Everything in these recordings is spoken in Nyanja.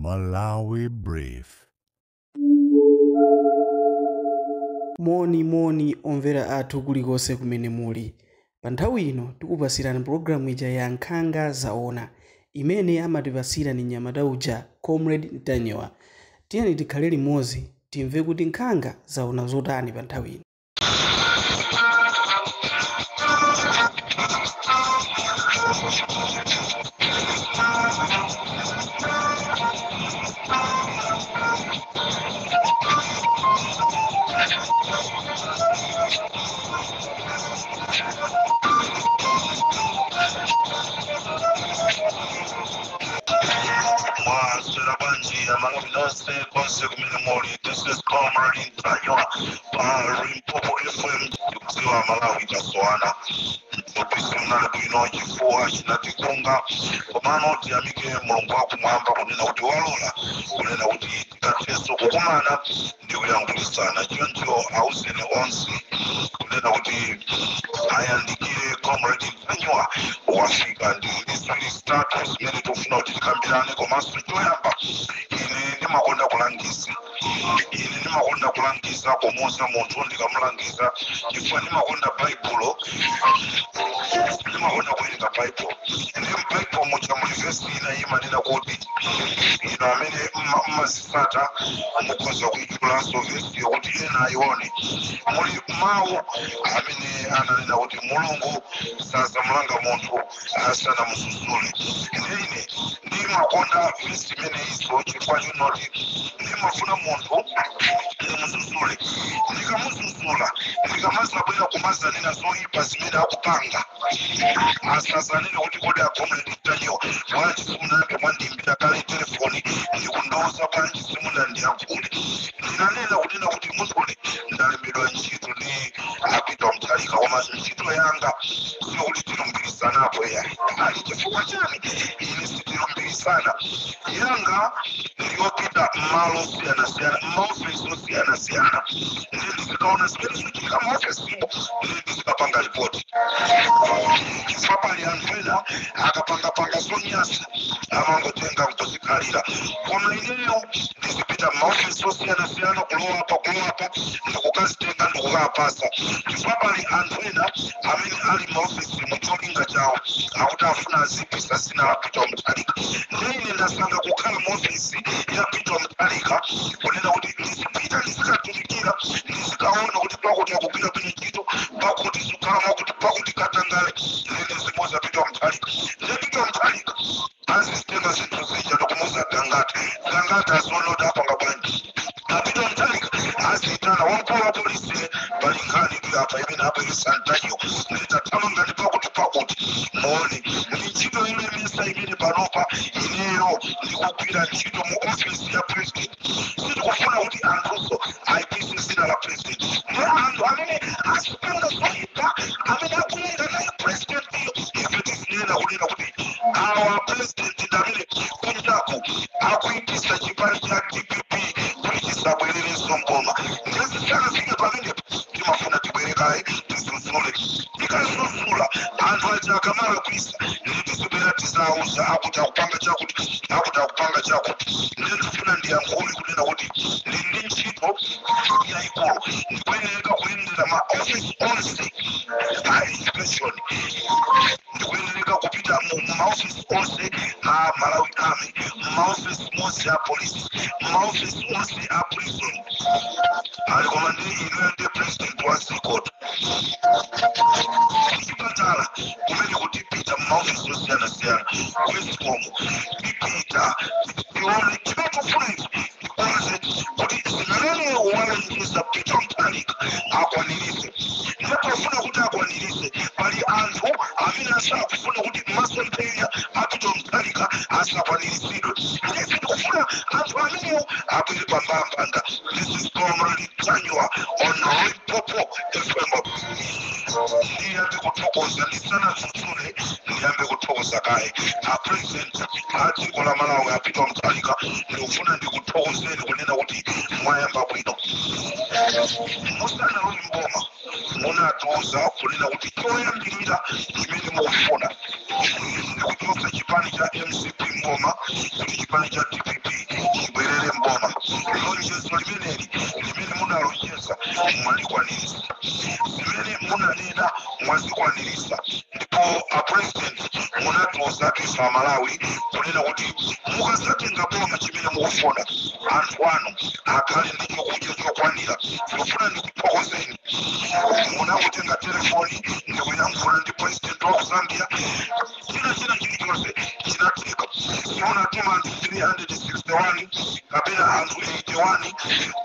Malawi Brief. Moni moni omvera athu kulikonse kumene muli. Pa nthawi ino tikupasirani pulogalamu ija ya Nkhanga Zaona imene amatipasira ni mnyamata uja Comrade Ntanyiwa. Tiyeni tikhale limodzi timve kuti nkhanga zaona zotani pa nthawi ino. Mwaswera bwanji Amalawi nonse konse kumene muli. This is Comrade Ntanyiwa pa Limpopo FM. Tikudziwa Malawi tasowana, mthupi simunali bwino, chifuwa chinatikunga, komano tiyamike Mulungu wakumwamba kunena kuti walola kunena kuti tikathenso kukumana ndi kuyankhulisana. Choncho auzeni onse kunena kuti ayandikire, Comrade Ntanyiwa wafika ndi ziwiri zitatu zimene tikufuna kuti tikambirane. Komanso choyamba, ine ndimakonda kulangiza, ine ndimakonda kulangiza, kumuuza munthu ndikamulangiza, chifukwa ndimakonda Baibulo, ndimakonda kuwerenga Baibulo. Ndi m'Baibulo muja muli vesi ina imanena kuti, ino amene mmazitsata mukhoza kuyichulanso vesi yokuti ena ayione. Muli mawu amene ananena kuti Mulungu sazamulanga munthu asanamususule. Ine ndimakonda vesi imene iso chifukwa chinoti ndimafuna munthu ndimususule. Ndikamususula, ndikamazabwera kumazanena zoyipa zimene akupanga, asazanene kuti, "Kodi a Comrade Ntanyiwa, bwanji simunayambe mwandiyimbira kale telefoni ndikundiuza? Bwanji simunandiyankhule?" Ndinanena kunena kuti munthune ndalembedwa ntchito ndi a Peter Mutharika, koma ntchito yanga sikuti tilumbirisanapo yayi. Ali chifukwa chani ine sitilumbirisana? Yanga ndiyopita mmalo osiyanasiyana, mmaofesi osiyanasiyana, ndi ndizikaona zimene zikuchitika maofesimo, ndi ndizikapanga ripoti, chifukwa pali anthu ena akapangapanga zonyasa amangotenga nkuzikhalira. Koma ineyo ndizipita maofesi osiyanasiyana, kulowapa kulowapa, ndikukazitenga ndikukapasa, chifukwa pali anthu ena amene ali maofesi mucholinga chawo akuti afuna azipisa zina la Peter Mutharika. Ndine ndasankha kukhala muofesi ya Peter Mutharika kunena kuti ndizipita, ndizikatumikira, ndizikaona kuti pakuti akugwira bwino ntchito, pakuti zikhala mwakuti, pakuti katangale. Ndine zimoza Peter Mutharika, nde Peter Mutharika azizitenga zinthu zija ndikumuza Gangata. Gangata aziona kuti apanga bwanji. A Peter Mutharika azitana wamkulu wa polisi, pali nkhani tu apa imene apekesa Ntanyiwa, nditathamanga ndi pakuti pakuti muone. Ndi ntchito ilemesa imene panopa ineyo ndikugwira ntchito mu ofisi ya president. Sitikufuna kuti anthuso ayipise zina la president, ndi anthu amene azipanga zoyipa amene akuyenda naye president iyo. Ife tizinena kunena kuti awa president ndi amene kunjaku akuyipisa chipani cha DPP kuti chisabwererenso mboma. Ndizisanafike pamenepo, timafuna tibwerekaye tisusule. Tikasusula, anthu aja akamala kuisa, ndi tizibwera tizauza akuti akupanga chakuti, akuti akupanga chakuti. Ndifuna ndiyankhule kunena kuti ndi ndi ntchito yayikulu, ndikuyenera kuyendera ma office onse a education, ndikuyenera kupita mu maofisi onse a Malawi Army, maofisi monse a police, maofisi onse a prison. Ali koma ndi inuyo ndi president wa dziko, kuchipatala kumene kutipita mumaofisi osiyanasiyana, ku ESCOM tipita tione. Chimene tikufuna ife, tikonze kuti zimene walonjeza Peter Mutharika akwanirise. Ndipofuna kuti akwanirise, pali anthu amene asakufuna kuti masomphenya a Peter Mutharika asakwaniritsidwe. Ndife tikufuna anthu amenewo abwere pambalambanda. This is Comrade Ntanyiwa on Limpopo FM. Ndiyambe kuthokoza ndisanadzudzule, ndiyambe kuthokoza kaye a president a dziko la Malawi, a Peter Mutharika. Ndikufuna ndikuthokozeni kunena kuti mwayamba bwino. Musanalowe mboma munatiuza kunena kuti choyambirira chimene mukufuna ndikuchotsa chipani cha MCP mboma kuti chipani cha DPP Lonjezo limeneli limene munalonjeza mwalikwaniritsa, zimene munanena mwazikwaniritsa. Ndipo a President, munatiuza ife Amalawi kunena kuti mukazatenga boma, chimene mukufuna anthu anu akhale ndi chokudya chokwanira. Ndikufuna ndikuthokozeni, munakutenga telefoni ndikuyankhula ndi president wa ku Zambia, china chilichonse chinatheka. Simunatuma anthu 361 kapena anthu 81,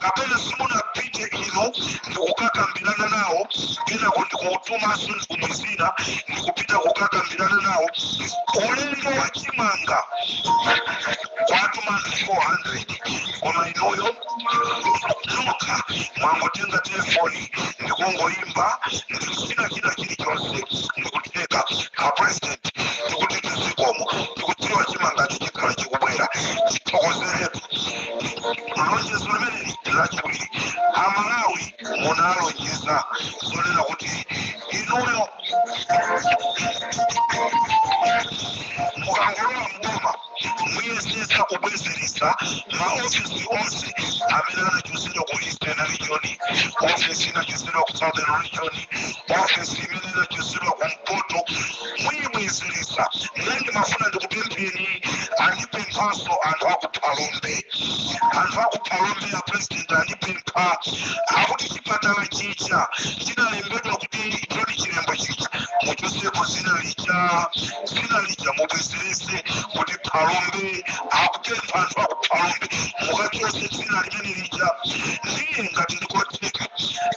kapena simunapite inu ndikukakambirana nawo, kenako ndikutumanso nthumwi zina ndikupita kukakambirana nawo ulendo wa chimanga kwatuma anthu 400, koma inuyo nokha mwangotenga telefoni ndikungoyimba, ndichina china chilichonse ndikutheka. A President, ndikuti tizikomo, ndikudziwa chimangacho chikhala chikubwera, chithokozeretu. Lonjezo limeneli lachiwiri, Amalawi munalonjeza zonena kuti inuyo mukangolowa mboma muyesesa kubwezeresa maofisi onse amene anachotsedwa ku Eastern Region, ofisi inachotsedwa ku Southern Region, ofisi imene inachotsedwa kumpoto muyibwezeresa. Mene ndimafuna ndikupempheni, andipemphanso anthu akuphalombe, anthu akuphalombe ya President andipempha, akuti chipatala chicha chinalembedwa kuti John Chilembwe chicha muchotsepo zina lija, zina lija mubwezerese kuti Phalombe. Akupempha anthu akuphalombe mukachotse dzina limene lija. Ndiye ngati ndikotheka,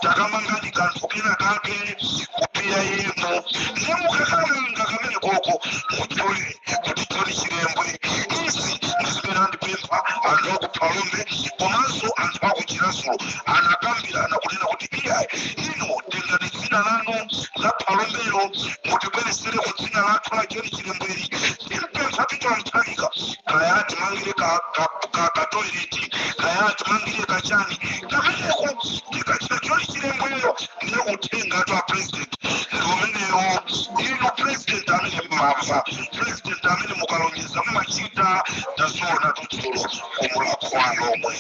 takamangani kanthu kena kake kupiya yemo, ndiye mukakamanga kamene koko mutchule kuti John Chilembwe. Izi ndi zimene andipempha anthu akuphalombe. Komanso anthu akuchirasulo anakambirana kunena kuti iya, inu tengani dzina lanu la Phalombelo mutibweresere ku dzina lathu la John Chilembweri. Timpempha Peter Mutharika kaya timangire ka toilet, kaya timangire kachani kameneko, tikachita John Chilembweyo. Ndiye uthenga a President ndi umeneyo. Inu President amene mmamva, President amene mukalonjeza mmachita, taziona tudzulo kumulakho lomwe.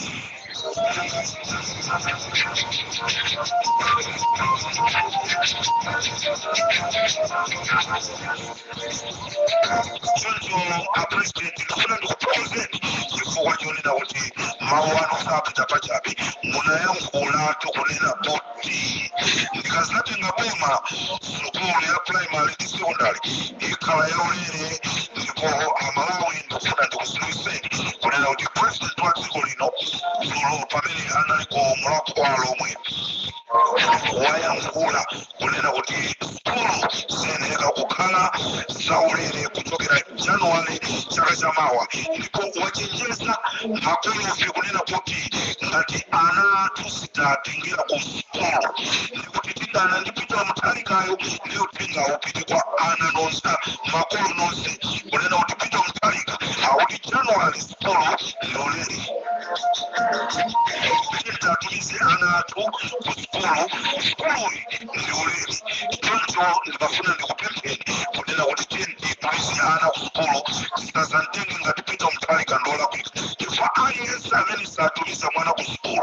Choncho a President, ndikufuna ndikuthokozeni chifukwa chonena kuti mawu anu sapita pachabe. Munayankhula tikunena kuti ndikazatenga boma, sukulu ya primary ndi secondary ikhala yaulere. Ndipo Amalawi, ndikufuna ndikudziwitseni kunena kuti President wa dziko lino dzulo pamene anali ku mulakho wa lomwe wayankhula kunena kuti sukulu ziyenera kukhala zaulere kuchokera Januwale chaka chamawa. Ndipo wachenjeza makolofe kunena kuti ngati ana athu sitatengera ku sukulu, ndikuti tidana ndi Peter Mutharikayo. Ndiyo uthenga upite kwa ana nonse, makolo nonse, kunena kuti Peter Mutharika akuti Januwale sukulu ndiulere, tatumize ana athu ku sukulu, sukuluyi ndiulere. Choncho ndimafuna ndikupempheni kunena kuti titumize ana ku sukulu, tisazamtenge ngati Peter Mutharika ndolakwika, chifukwa aliyense amene satumiza mwana ku sukulu,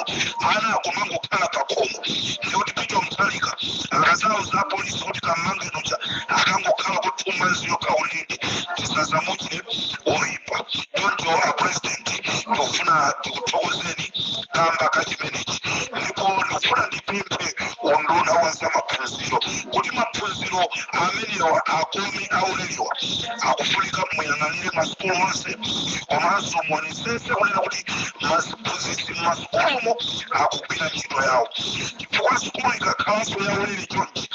ana akumangokhala pakhomo, ndikuti Peter Mutharika akazauza apolisi kuti kammangenucha akangokhala kuthuma nziyo kaulinde, tisazamutche oyipa. Choncho a President, ndikufuna tikuthokozeni kamba kachimenechi. Ndipo ndikufuna ndipemphe unduna wa zamaphunziro kuti maphunziro amenewa akome auleriwa, akufunika muyang'anire masukulu onse, komanso muonesese kunena kuti maphunzitsi m'masukulumo akugwira ntchito yawo, chifukwa sukulu ikakhalanso yaulere chonchi,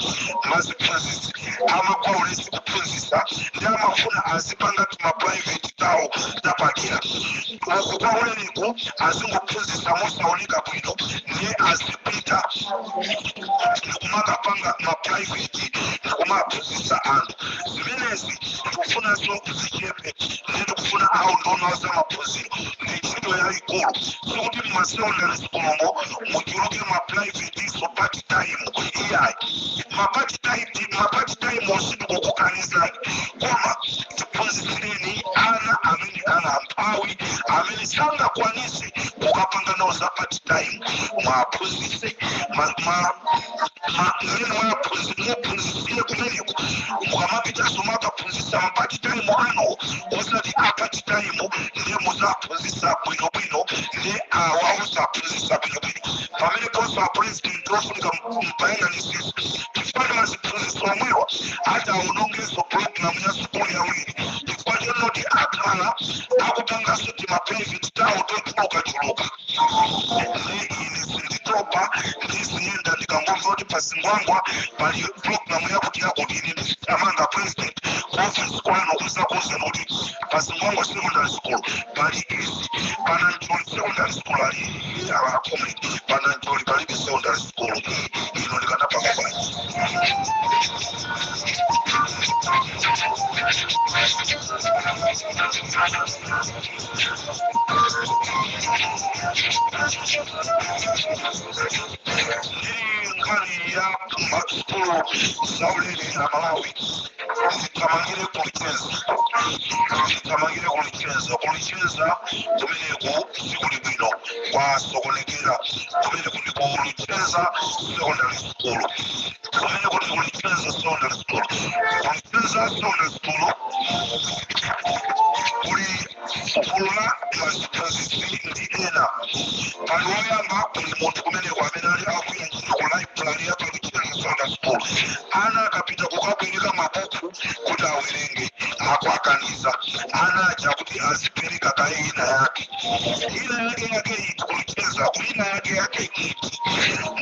maziphunzitsi amagwa ulesi kuphunzitsa ndi amafuna azipanga tima private tawo tapadera. Uku kwa ulereku azingophunzitsa mosaoneka bwino, ndiye azipita ndikumakapanga ma private ndikumaphunzitsa anthu. Zimenezi tikufunanso zichepe. Ndiye tikufuna awo nduna za maphunziro, ndi ntchito yayikulu. Sikuti mma secondary school muchuluke ma private so part time, iyayi. Ma part time ositikukukanizani, koma tiphunzitsireni ana amene ana amphawi amene sangakwanise kukapeza Mukapanga nawo za part time, mwaphunzitse mmene muphunzitsire kumeneko. Mukamapitanso makaphunzitsa ma part time ano, osati a part time ndiye muzaphunzitsa bwinobwino, ndi awa osaphunzitsa bwinobwino. Pamene ponso a president ofunika mpayang'anisisa, chifukwa maziphunzitso omwewa ati aonongeso program ya sukulu yaulere, chifukwa chonoti akhala akupanganso tima private tawo tochulukachuluka. Ndi ine sinditopa, ndiziyenda. Ndikangomva kuti pasingwangwa pali program yakuti yakuti, ine ndizithamanga, president, ku office kwanu kuzakuuzani kuti pasingwangwa secondary school pali izi, pana Njoli secondary school ali akomrade, pana Njoli palibe secondary school ino. Ndikanapanga bwanji? Ndili nkhani ya masukulu zaulere a Malawi, ndithamangire kulicheza, ndithamangire kulicheza. Kulicheza kumeneku sikuli bwino, kwasokonekera kumene kuli kulicheza secondary school. Kumene kuli kulicheza secondary school, kulicheza secondary school kuli gulu la aziphunzitsi ndi ena. Pali woyamba, kuli munthu kumeneko amene ali akugwira ntchito ku library ya palucheza secondary school. Ana akapita kukabwereka mabuku kuti awerenge, akuakaniza ana aja kuti azipereka kaye ina yake, ina yake yake iti. Kulicheza ina yake yake iti?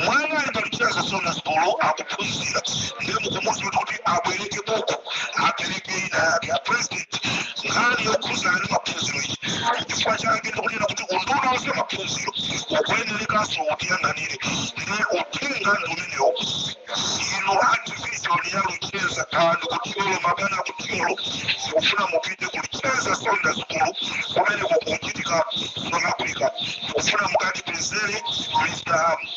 Mwana ali palucheza secondary school akuphunzira, ndiye mukumuza kuti abwereke buku apereke ina yake. A president, nkhani yokhuzana ndi maphunziro iyi, chifukwa chake ndikunena kuti unduna wonse maphunziro ukuyenerekanso utiyang'anire. Ndi uthenga ndi umenewo. Inu a division ya Lucheza kandi kuthyolo, mabana kuthyolo, tikufuna mupite kulicheza secondary school kumene kukuchitika zolakwika. Tikufuna mukatipezere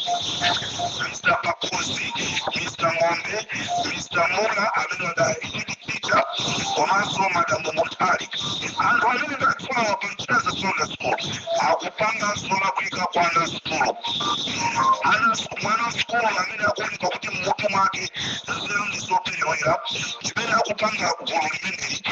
Mr. Pakozi, Mr. Ng'ombe, Mr. Mula amene ada head teacher, komanso Madamu Muntali. Anthu amene ndatchulawa palucheza secondary school akupanga zolakwika kwa ana sukulu. Ana mwana sukulu amene akuoneka kuti mmutu mwake nzeru ndi zoperewera, chimene akupanga gulu limeneli,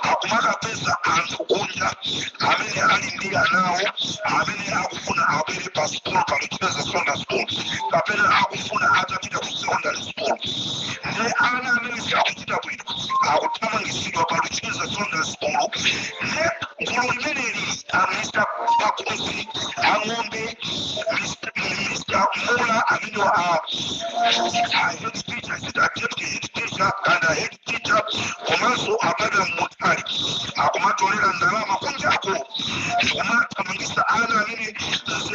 akumakapeza anthu kunja amene ali ndi anawo amene akufuna abwere pa sukulu pa Lucheza secondary school kapena akufuna atapita ku secondary school, ndi ana amene sakuchita bwino akuthamangisidwa pa Lucheza secondary school. Ndi gulu limeneli, a Mr. Pakuzi, ang'ombe, Mr. Mula amene a head teacher, is it a deputy head teacher and a head teacher, komanso abada Mutali, akumatolera ndalama kunjako ndikumathamangisa ana amene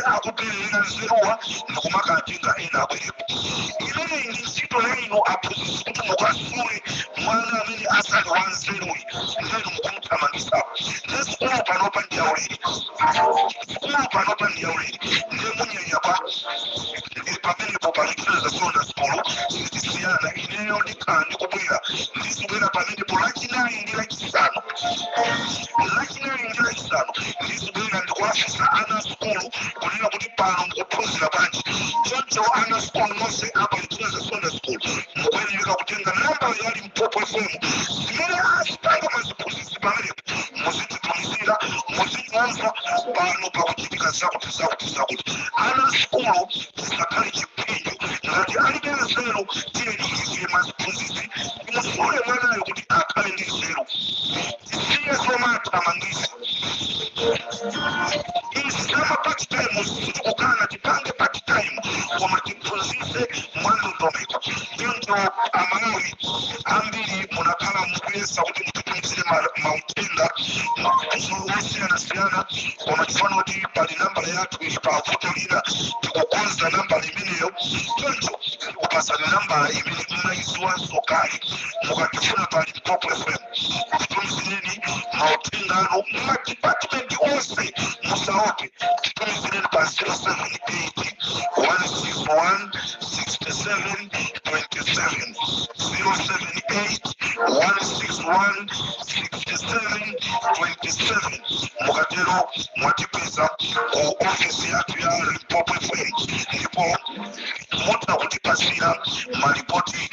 akuperera nzeruwa ndikumakatenga ena abwerepo. Imeneyi ndi ntchito ya inu aphunzitsi kuti mukasule mwana amene asali wanzeruyi, ndenu mukumuthamangisapo. Ndi sukulu panopa ndi yaulere, sukulu panopa ndi yaulere, ndiye munyanya pa pamenepo palucheza secondary school. Sitisiyana, ineyo ndikhala ndikubwera, ndizibwera pamenepo Lachinayi ndi Lachisanu, Lachinayi ndi Lachisanu ndizibwera ndikuwafunsa ana sukulu kunena kuti pano mukuphunzira bwanji. Choncho ana sukulu nonse apa Lucheza secondary school mukuyenereka kutenga namba ya Limpopo FM. Zimene azipanga maziphunzitsi pamenepo muzititumizira, muzitiuza pano pakuchitika zakuti zakuti zakuti. Ana sukulu tisakhale chipinjo. Ngati alibe nzeru, tiyeni ife maziphunzitsi timusule mwanayo kuti akhale ndi nzeru. Tisiye zomathamangisa izi zama part time. Sitikukana, tipange part time, koma tiphunzitse mwandondomeko. Choncho Amalawi ambiri munakhala mukuyesa kuti mutitumizire mauthenga osiyanasiyana, koma chifano kuti pali nambala yathu ili pa vuto lina, tikukonza nambala imeneyo. Choncho tikupasani nambala imene mmayiziwanso kale. Mukatifuna pa Limpopo FM, titumizireni mauthenga anu mumadipatimenti onse, musaope. Titumizireni pa 078 161 67 27, 078. 161 67 27. Mukatero mwatipeza ku ofisi yathu ya Limpopo FM, ndipo mutha kutipasira malipoti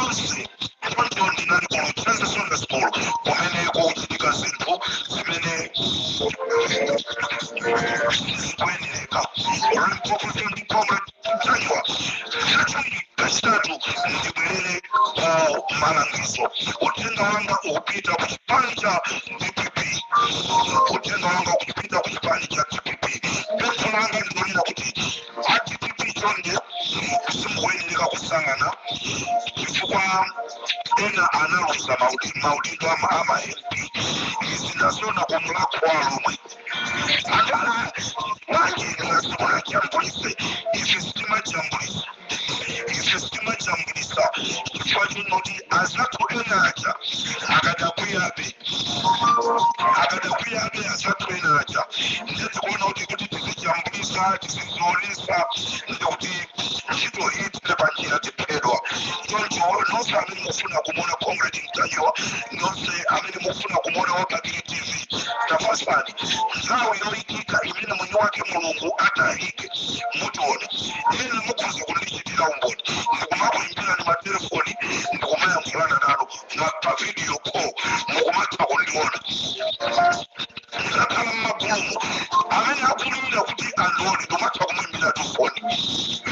onse. Choncho ndinali ku Luchenza Sunday School, kumene kukuchitika zinthu zimene sizikuyenereka. Limpopo FM ndi Comrade Ntanyiwa. Kachiwiri, kachitatu, ndibwerere ku malangizo. Uthenga wanga ukupita ku chipani cha DPP. Uthenga wanga ukupita ku chipani cha DPP. Pempho langa ndilonena kuti a DPP, chonde, simukuyenereka kusalana, chifukwa ena analuza maudindo ama MP. Izi ndaziona kumulakho walomwe anthu manje simunajambulise. Ife sitimajambulisa, ife sitimajambulisa, chifukwa chinoti azathu ena aja akadakwiyabe, akadakwiyabe azathu ena aja. Ndetikuona kuti tizijambulisa, tizizionesa, ndikuti ntchito iyi tili panjira, tiphedwa. Choncho nonse amene mufuna kumuona Comrade Ntanyiwa, nonse amene mufuna kumuona wa Bakili TV, tafasani nthawi yoyikika imene mwini wake Mulungu atayike, mutione. Ena mukhoza kundichitira umboni, ndikumakuimbirani matelefoni, ndikumayankhulana nanu pa video call, mukumatha kundiona. Ndikakhala mmagulumu, amene akulira kuti andione, ndimatha kumuimbira tufoni,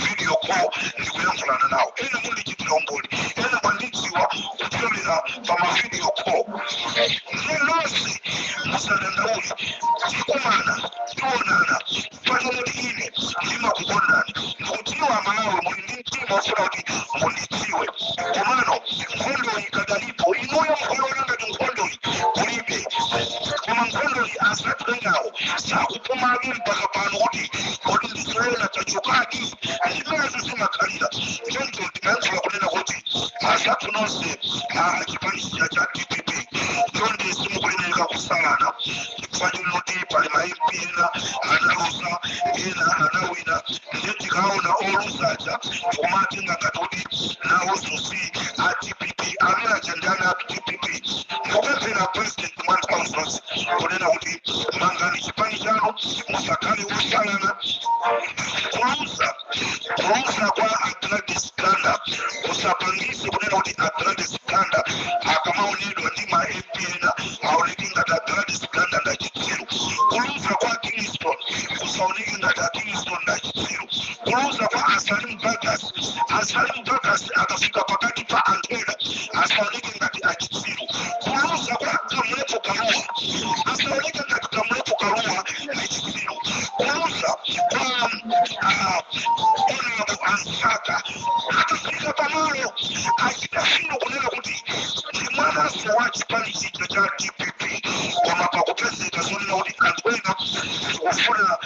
video call, ndikuyankhulana nawo. Ena mundichitira umboni, ena mwandidziwa kupyolera pa ma video call. Ndiye nonse musadandaule, tikumana, tionana. Pachomoti ine ndimakukondani, ndikudziwa Malawi muli ndi mtima ofuna kuti mundidziwe, komano nkhondo ikadalipo. Inuyo mukuiona ngati nkhondoyi kulibe, koma nkhondoyi azathu sakupumabe mpaka pano kuti kodi ndizoona tachokadi? Ndimenezo zimakhalira. Choncho ndimayankhula kunena kuti azathu nonse a chipani cha DPP, chonde, simukuyenera kusalana, chifukwa chinoti pali ma MP ena analuza, ena anawina. Ndiye tikaona oluzaja tikumatenga ngati kuti nawonso si a DPP, amene aja ndi ana a DPP. Ndikupemphera President mwa nthawi zonse kunena kuti mangani chipani chanu, musakhale osalana. Kuluza kwa Gladys Ganda kusapangise kunena kuti Gladys Ganda akamaonedwa ndi ma MP ena aoneke ngati Gladys Ganda ndachitsiru. Kuluza kwa Kingston kusaoneke ngati Kingston ndachitsiru. Kuluza kwa Asalim Bagas, Asalim Bagas akafika pakati pa anthu ena asaoneke ngati achitsiru. Kuluza kwa Kamlepo Kalua asaoneke ngati Kamlepo Kalua ndi chitsiru. Kuluza kwa Honorable Ansaka, akafika pamalo achitafino kunena kuti ndi mwananso wa chipani chija cha DPP, koma pakupezeka zonena kuti anthu ena tikufuna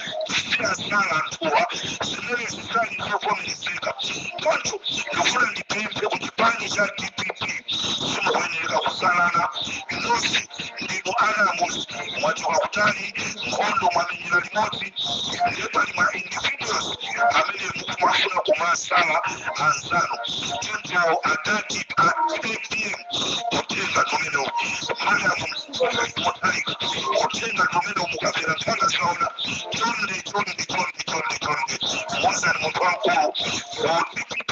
siyasala anthuwa, zimene zisali zovomerezeka. Choncho ndikufuna ndipemphe ku chipani cha DPP, simukuyenera kusalana. Nonse ndinu ana amodzi, mwachoka kutali, nkhondo mwamenyera limodzi. Ndiye pali ma individuals amene mukumafuna kumasala anzanu. Choncho adati a APM, kutenga tumenewo, Madam Mutharika, kutenga tumenewo, mukapera nkhanga zaona. Chonde, chonde, chonde, chonde, chonde, muzani munthu wamkulu ku DPP,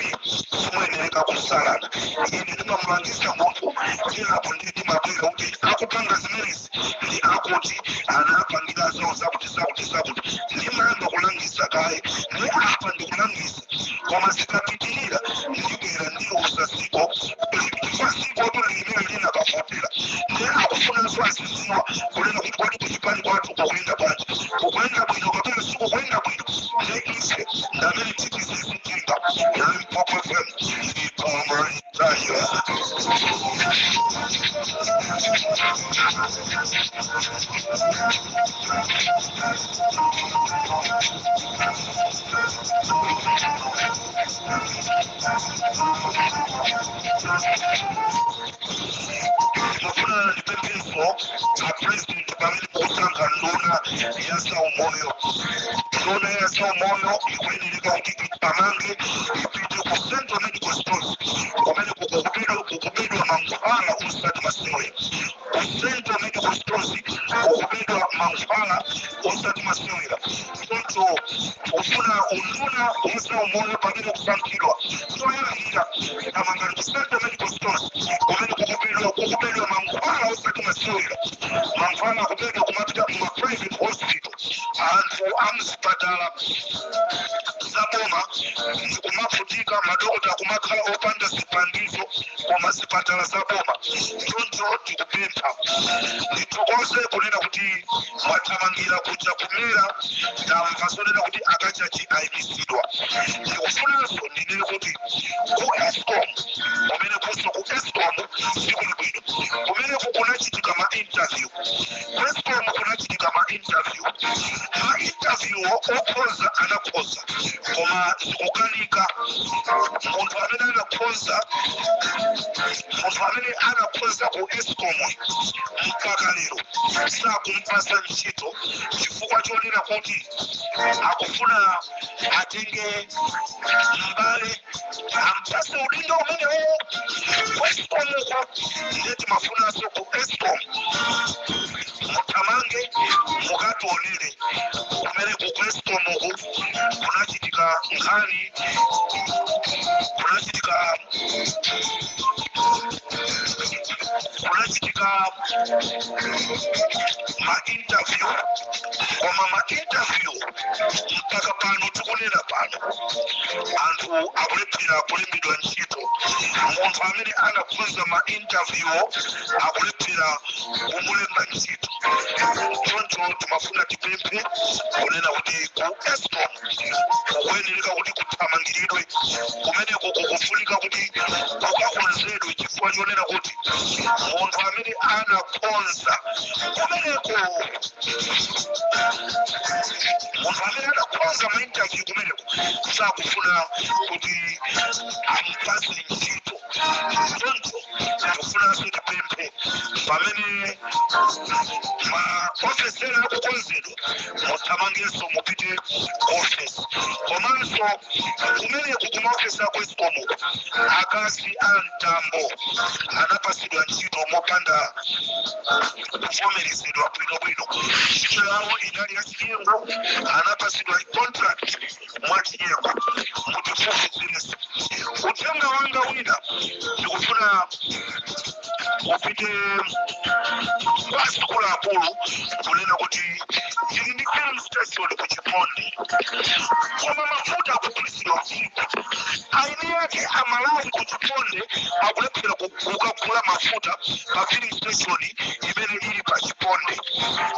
simuyenereka kusalana. Ine ndimamulangisa munthu, kenapo ndi ndimabwera kuti akupanga zimenezi ndi akuti anapangira zawo zakuti zakuti zakuti. Ndimayamba kulangisa kaye, ndi apa ndikulangisa, koma zikapitirira ndibwera ndiuza ziko, chifukwa ziko to limene linakavotera. Ndi akufunanso aziziwa kunena kuti kwati kuchipani kwathu kukuyenda bwanji, kukuyenda bwino kapena sikukuyenda bwino. Ndi ife ndamene titizizitenga. Limpopo FM ndi Comrade Ntanyiwa. Ndimafuna ndipemphenso a President, pamene mukusankha nduna ya zaumoyo, nduna ya zaumoyo ikuyenereka kuti ipamange, ipite ku Central Medical Stores kumene kukubedwa. Mankhwala osati masewera. Ku Central Medical Stores kukubedwa mankhwala osati masewera. Choncho kufuna unduna wa zaumoyo, pamene kusankhidwa choyambirira, tamangani ku Central Medical Stores kumene kukubedwa mankhwala osati masewera. Mankhwala akubedwa kumapita kuma private hospital. Anthu amzipatala zaboma ndikumavutika, madokota kumakhala opanda zipangizo koma zipatala zaboma. Choncho tikupempha, ndithokoze kunena kuti mwathamangira kuja kumera. Tamva zonena kuti akachachi ayimisidwa. Ndikufunanso ndinene kuti ku ESCOM kumene kuso, ku ESCOM sikuli bwino. Kumeneku kunachitika ma interview. Ku ESCOM kunachitika ma interview. Ma interview, okhoza anakhoza, koma zikukanika. Munthu amene anakhoza, munthu amene anakhoza ku ESCOM, mpaka lero sakumpasa ntchito chifukwa chonena kuti akufuna atenge mbale ampase udindo umenewo ku ESCOM uko. Ndiye timafunanso ku ESCOM muthamange mukationere kumene ku ESCOM uku kunachitika nkhani, kunachitika ma interview, koma ma interview mpaka pano tikunena pano anthu akulephera kulembedwa ntchito. Munthu amene anakhonza ma interview akulephera kumulemba ntchito. Choncho timafuna tipemphe kunena kuti ku ESCOM kukuyenereka kuti kuthamangiridwe kumeneko. Kukufunika kuti kukakonzedwe chifukwa chonena kuti munthu amene anakhonza kumeneko, munthu amene anakhonza ma interview kumeneko, sakufuna kuti amupase ntchito. Choncho tikufunanso tipemphe, pamene ma ofesi ena akukonzedwa, muthamangenso mupite ku ofesi. Komanso kumeneku kumaofesi aku ESCOM, akazi a Mtambo anapasidwa ntchito mopanda kuvomerezedwa bwinobwino. Ntchito yawo inali yachinyengo, anapasidwa contract mwachinyengo. Mutifufuzirenso. Uthenga wanga wina ndikufuna upite kwa akuluakulu kunena kuti tili ndi filling station ku Chiponde, koma mafuta akugulitsidwa usiku. Aini yake Amalawi ku Chiponde akulephera kukagula mafuta pa filling station imene ili pa Chiponde.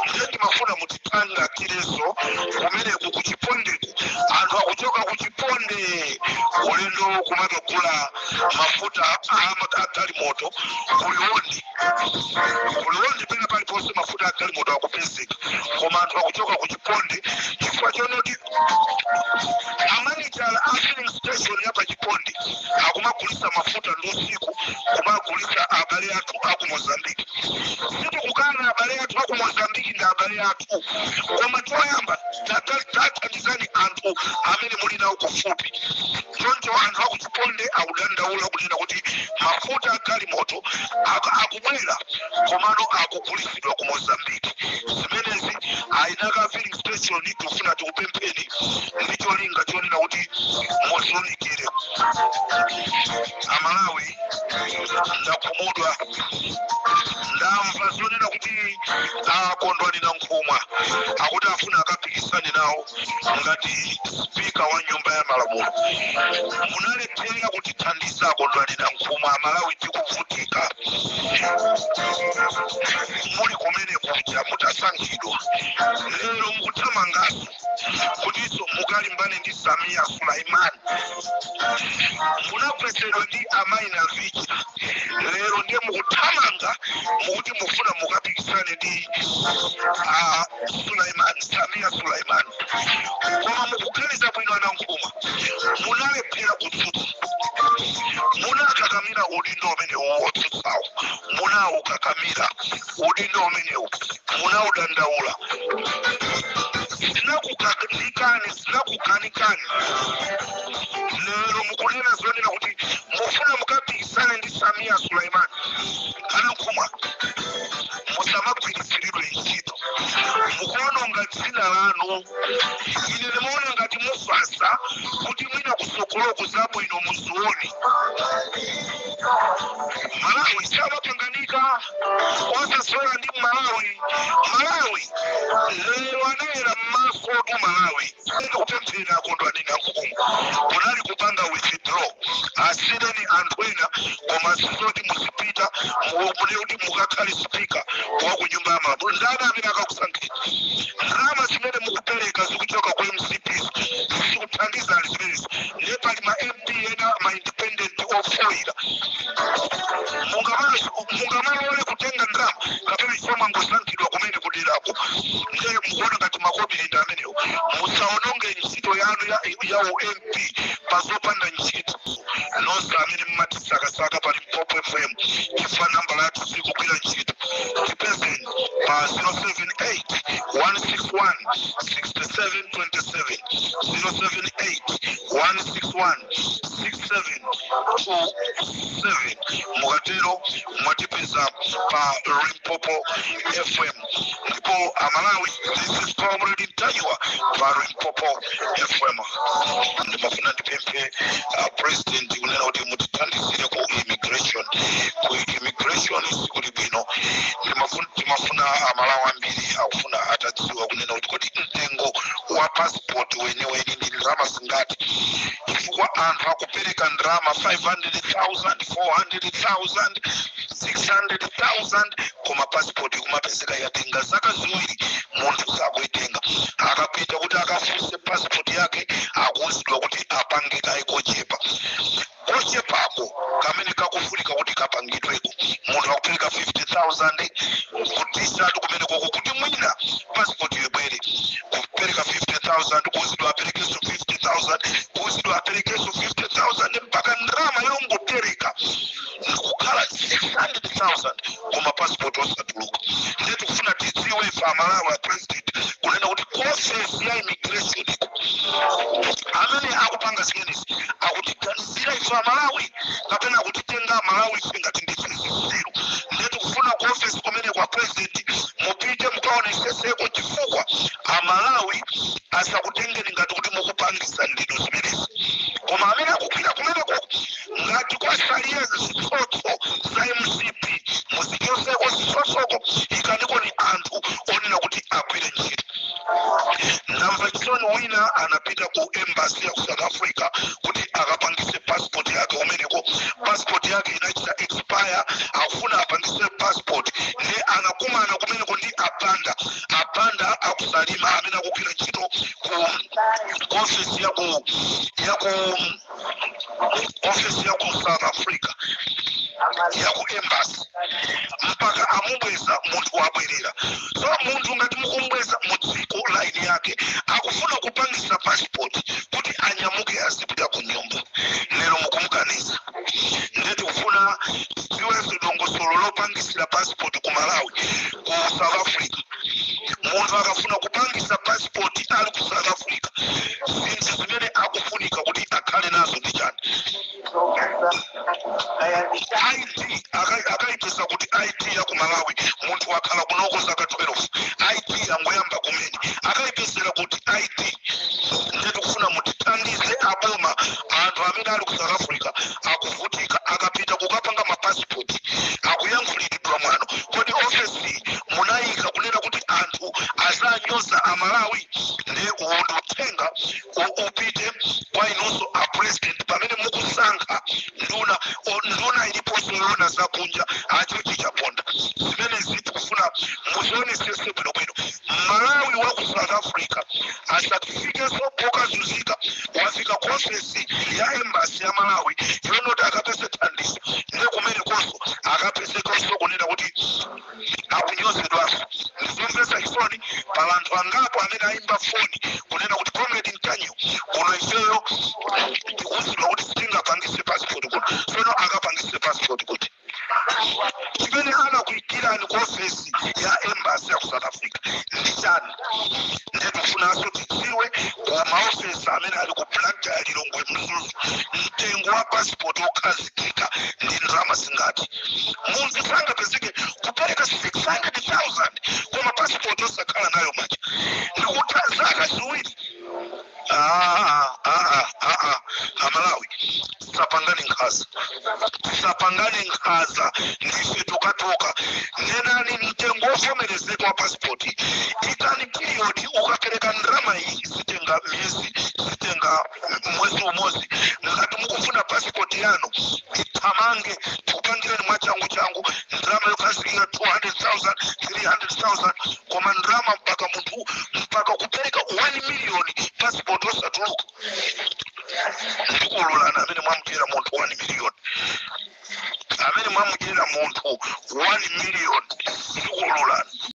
Ndiye timafuna mutithandizirenso kumeneku ku Chipondeku. Anthu akuchoka ku Chiponde ulendo kumakagula mafuta a galimoto ku Liwonde. Ku Liwonde pena paliponse mafuta a galimoto akupezeka, koma anthu akuchoka ku Chiponde chifukwa chonoti amanijala a filling station ya pa Chiponde akumagulisa mafuta ndi usiku, kumagulisa abale athu aku Mozambiki. Sitikukana abale athu aku Mozambiki, ndi abale athu, koma choyamba tathandizani anthu amene muli nawo kufupi. Choncho anthu aku Chiponde akudandaula kunena kuti mafuta a galimoto akubwera, komano akugulisidwa ku Mozambiki. Zimenezi ayinaka filling station, tikufuna tikupempheni ndi cholinga chonena kuti muziunikire. Amalawi, ndakhumudwa. Ndamva zonena kuti akondwani na Nkhumwa akuti afuna akapikisane nawo ngati spika wa Nyumba ya Malamulo. Munalephera kutithandiza, Akondwani na Nkhumwa. Amalawi tikuvutika. Muli kumene kuja mutasankhidwa, lero mukuthamangaso kutinso mukalimbane ndi Samia Sulaimani. Munagwesedwa ndi amayi na Vicha, lero ndiye mukuthamanga mukuti mufuna mukapikisane ndi Sulaiman, Samia Sulaiman. Koma mukuganiza bwino, Anankhumwa? Munalephera kutsutsa, munakakamira udindo umene wotsutsawo, munawukakamira udindo umenewu, munawudandaula, zinakukanikani, zinakukanikani. Lero mukunena zonena kuti mufuna mukapikisane ndi Samia Sulaiman. Ine ndimaona ngati mufasa kuti mwina kusokoloku zabwino muzione. Malawi samapanganika, osaswera ndi Malawi. Malawi lero anayera mmaso tu. Malawi ndikupemphera, akondwani nankhumwa kunali kupanga withdraw, asireni anthu ena, koma sizoti muzipita mune kuti mukakhale speaker wa ku Nyumba ya Malamulo. Ndani amene akakusankhira? Ndalama zimene mukupereka zikuchoka ku MCP zikuthandizani zimenezi? Ndiye pali ma MP ena, ma independent ofoira. Mungamalole kutenga ndalama kapena chifukwa mwangosankhidwa kumene kuderako? Ndiye mukuona ngati makobiri ndi amenewo. Musaononge ntchito yanu ya uMP pazopanda ntchito. Nonse amene mumatisakasaka pa Limpopo FM, chifukwa nambala yathu sikugwira ntchito, tipezeni pa 078 161 6727, 078 161 6727. Mukatero mwatipeza pa Limpopo FM. Ndipo Amalawi, this is Comrade Ntanyiwa pa Limpopo FM. Ndimafuna ndipemphe President kunena kuti mutithandizire ku immigration. Ku immigration sikuli bwino. Timafuna, Amalawi ambiri akufuna atadziwa kunena kuti kodi mtengo wa passport weniweni ndi ndalama zingati, chifukwa anthu akupereka ndalama 500,000, 400,000, 600,000, koma passport kumapezeka yatenga zaka 2, munthu sakuitenga. Akapita kuti akafunse passport yake, akuwuzidwa kuti apange kayi kochepa. Kochepako kamene kakufunika kuti kapangidweko, munthu akupereka 50,000 kutisatu kumene koko kuti mwina passport ibwere. Kupereka 50,000, kuwuzidwa aperekenso 50,000, kuwuzidwa aperekenso 50,000, mpaka ndalama yongopereka ndikukhala 600,000, koma passport osatuluka. Ndiye tikufuna tidziwe ife Amalawi, a President, kunena kuti ku ofesi ya immigration iko, amene akupanga zimenezi akutiganizira ife Amalawi kapena akutitenga Amalawi ife ngati ndife zitsiru? Ndiye tikufuna ku ofesi kumene kwa President mupite mukaoneseseko, chifukwa Amalawi asakutengeni ngati kuti mukupangisa ndino zimenezi, koma amene akugwira kumeneko, ngati kwasalira zitsotso za MCP, muzichoseko zitsotsoko, ikaniko ni anthu onena kuti agwire ntchito. Ndamva chisoni, wina anapita ku embassy ya ku South Africa kuti akapangise passport yake kumeneko. Passport yake inachita expire, akufuna apangise passport. Ndi anakumana kumeneko ndi Abanda, Abanda akusalima, amene akugwira ntchito ku office ya ku office ya ku South Africa, ya ku embassy, mpaka amubweza. Munthu wabwerera. So munthu ngati mukumbweza mu dziko laini yake, akufuna kupangisa passport kuti anyamuke azipita ku nyumba, lero mukumukaniza. Ndiye tikufuna tidziwenso dongosolo lopangisira passport ku Malawi, ku South Africa. Munthu akafuna kupangisa passport ali ku South Africa, zinthu zimene akufunika kuti akhale nazo ndi chani? ID akayipeza kuti ID ya ku Malawi? Munthu wakhala kunoko zaka 12, ID yangoyamba kumene, akayipezera kuti ID? Ndiye tikufuna mutithandize aboma. Anthu amene ali ku South Africa akuvutika, akapita kukapanga mapasipoti akuyankhulidwa mwano. Kodi ofesi munayika kunena kuti anthu azanyoza Amalawi? Ndiye uwu ndi uthenga upite kwa inunso a President pamene mukusankha nduna. Nduna iliponso yoona zakunja, achochi Chaponda. Zimene tikufuna muzionesese bwinobwino. Malawi wa ku South Africa asafikenso pokazunzika, wafika ku ofesi ya embassy ya Malawi yonoti akapeze thandizo, ndiye kumene konso akapezekonso kunena kuti akunyozedwanso. Ndizomvetsa chisoni. Pala anthu angapo amene ayimba foni kunena kuti, "Comrade Ntanyiwa, kuno ifeyo tikuwuzidwa kuti sitingapangise passport kuno." Sono akapangise passport kuti? Chimene anakuikirani ku ofesi ya embassy ya ku South Africa ndi chani? Ndiye tikufunanso tidziwe ku maofesi amene ali ku Blantyre, Lilongwe, Mzuzu, mtengo wa passport okhazikika ndi ndalama zingati? Munthu sangapezeke kupereka 600,000 koma passport osakhala nayo manja ndikuti zaka 2. Ah, ah, ah, ah. Amalawi, tisapangane nkhaza, tisapangane nkhaza. Ndife tokatoka. Nenani mtengo wovomerezeka wa pasipoti, ikani period. Ukapereka ndalama iyi, zitenga miyezi, zitenga mwezi umodzi. Ngati mukufuna pasipoti yanu ithamange, tikupangireni mwachangu changu, ndalama yokhazikika 200,000, 300,000. Koma ndalama mpaka munthu mpaka kupereka 1 million, pasipoti osatuluka, ndikuululana amene mwamudyera munthu 1 million, amene mwamudyera munthu 1 million.